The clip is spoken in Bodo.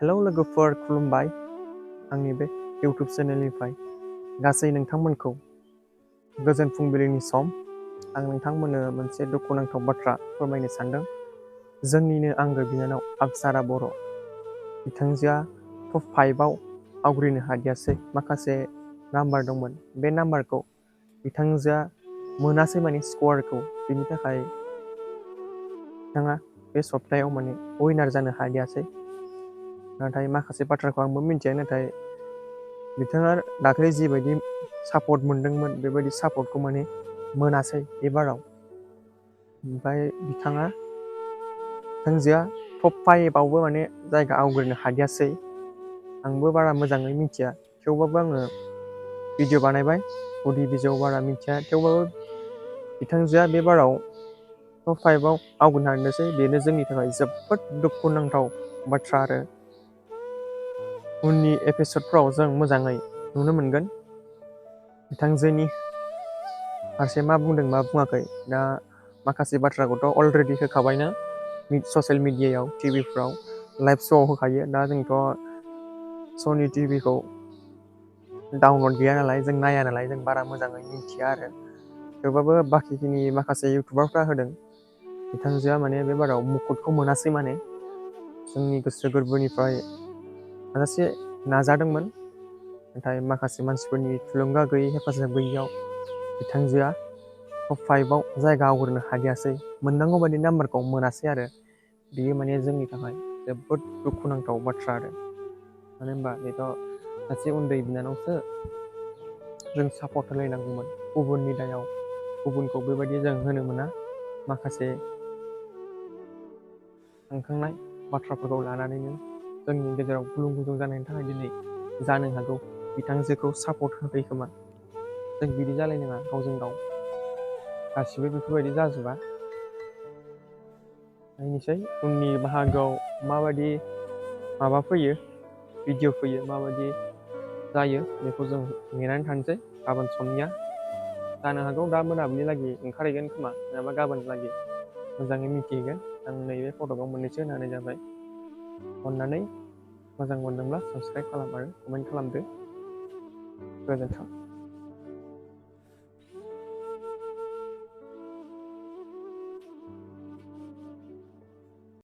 हेलौ लोगोफोर, खुलुमबाय। आंनि बे इउटुब चेनेलनिफ्राय गासै नोंथांमोनखौ गोजोन फुंबिलिनि सम। आं नोंथांमोननो मोनसे दुखुनांथाव बाथ्रा फोरमायनो सानदों। जोंनिनो आंगो बिनानाव अपसारा बर' बिथांजोआ टप 5आव आवग्रिनो हादियासै। माखासे नाम्बार दंमोन, बे नाम्बारखौ बिथांजोआ मोनासै, माने स्क'रखौ। बिनि थाखाय बिथाङा बे सप्तायाव माने उइनार जानो हादियासै। नाथाय माखासे बाथ्राखौ आंबो मिथिया, नाथाय बिथाङा दाख्लै जिबायदि सापर्ट मोनदोंमोन बेबायदि सापर्टखौ माने मोनासै एबाराव। ओमफ्राय बिथांजोआ टप 5आवबो माने जायगा आवग्रिनो हादियासै। आंबो बारा मोजाङै मिथिया, थेवबाबो आङो भिडिअ बानायबाय। गुदि बिजौआव बारा मिथिया, थेवबाबो बिथांजोआ बे बाराव टप 5आव आवग्रिनो हादियासै। बेनो जोंनि थाखाय जोबोद दुखुनांथाव बाथ्रा आरो उननि एपिसडफ्राव जों मोजाङै नुनो मोनगोन बिथांजोनि फारसे मा बुंदों मा बुङाखै। दा माखासे बाथ्राखौथ' अलरेडि होखाबायनो ससियेल मिडियायाव, टिभिफ्राव लाइभ श'आव होखायो। दा जोंथ' सनि टिभिखौ डाउनलड गैया नालाय, जों नाया नालाय, जों बारा मोजाङै मिथिया आरो। थेवबाबो बाखिखिनि माखासे इउटुबारफ्रा होदों बिथांजोआ माने बे बाराव मुकुटखौ मोनासै। माने जोंनि गोसो गोरबोनिफ्राय हाजासे नाजादोंमोन, नाथाय माखासे मानसिफोरनि थुलुंगा गैयै, हेफाजाब गैयैयाव बिथांजोआ टप 5आव जायगा आवग्रिनो हादियासै। मोननांगौ बायदि नाम्बारखौ मोनासै आरो बियो माने जोंनि थाखाय जोबोद दुखुनांथाव बाथ्रा आरो। मानो होनबा बेथ' सासे उन्दै बिनानावसो, जों सापर्ट होलायनांगौमोन। गुबुननि दायाव गुबुनखौ बेबायदि जों होनो मोना। माखासे थांखांनाय बाथ्राफोरखौ लानानैनो जोंनि गेजेराव गुलुं गुजुं जानायनि थाखाय दिनै जानो हागौ बिथांजोखौ सापर्ट होखै खोमा। जों बिदि जालायनाङा गावजों गाव, गासिबो बेफोरबायदि जाजोबा। नायनोसै उननि बाहागोआव माबायदि माबा फैयो, भिडिअ फैयो, माबायदि जायो बेखौ जों नेनानै थानोसै। गाबोन समनिया जानो हागौ दा मोनाबिलिलागि ओंखारहैगोन खोमा, नङाबा गाबोन लागि मोजाङै मिथिहैगोन। आं नैबे फटकआव मोननैसो होनानै जाबाय। अननानै मोजां मोनदोंब्ला साबस्क्राइब खालाम आरो कमेन्ट खालामदो। गोजोन्थों।